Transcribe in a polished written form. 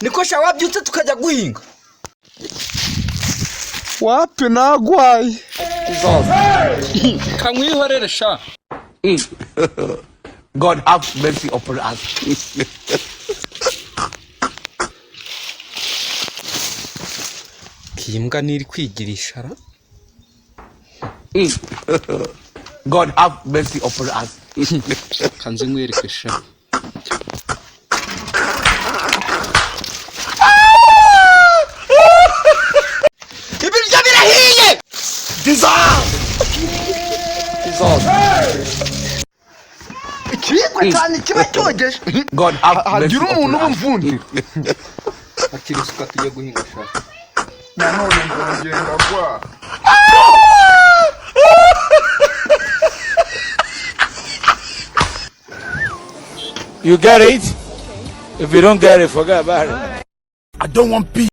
Niko sha, wabyutse tukajya guhinga? Wapi, nagwaye. Kamwihorere sha. God have mercy upon us. Iyi mbwa ntiri kwigirisha ra. God have mercy upon us. Kanze nkwereke sha. Ibiryo birahiye. Jesus! Jesus! Ikiyiko cyane kiba cyogeje. God have mercy Hagira umuntu upon uba us. umvundira. Akira isuka tujye guhinga sha. Nanone nzongera ndagwara. You get it? If you don't get it, forget about it. I don't want peace.